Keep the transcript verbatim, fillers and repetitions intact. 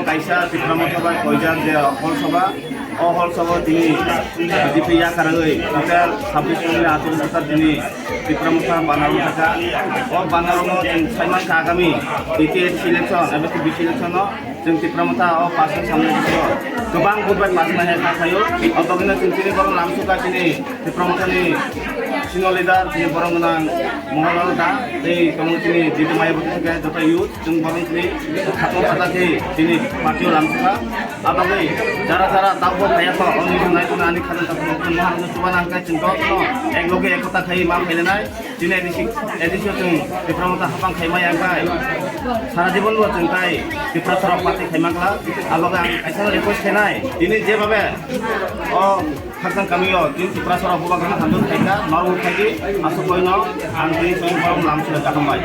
Kaisa Tipra Motha bai koijak je hol sabha, o hol sabha tini B J P yakarwi total sabbish jonni achuk bwsa tini Tipra Motha banarung thaka. O banarungno chwng saimankha agami A P H C election eba T P C election no chwng Tipra Motha o pass khe samung bisingo kwbang vote bai pass khlaiya kha khaio. O bagwino chwng tini borok lamsukha tini Tipra Mothani senior leader tini borok gwnang Mohanlal Da tei tongo tini Didi Mayawati khe joto youth. Chwng borok tini khatno khatna khe tini party o lamsukha. Abagwi jara jara tabuk phaiya kho, oni thangnaikhe ani khajang tabuk chwng maharokno chuba nang khe chwng jotono ek loge ekota khai ma phailainai. Tini A D C, A D C o chwng Tipra Motha hapang khai maya khai sara jibon bo chwng tai Tiprasarok party khai mangla. Abagwi ang kaisa request khainai, tini jebabe o khakchang kamio tini Tiprasarok bubagrano hamjak khaikha, norok khaidi, aswk koino ang tini chwng borok lamsukha, kaham bai.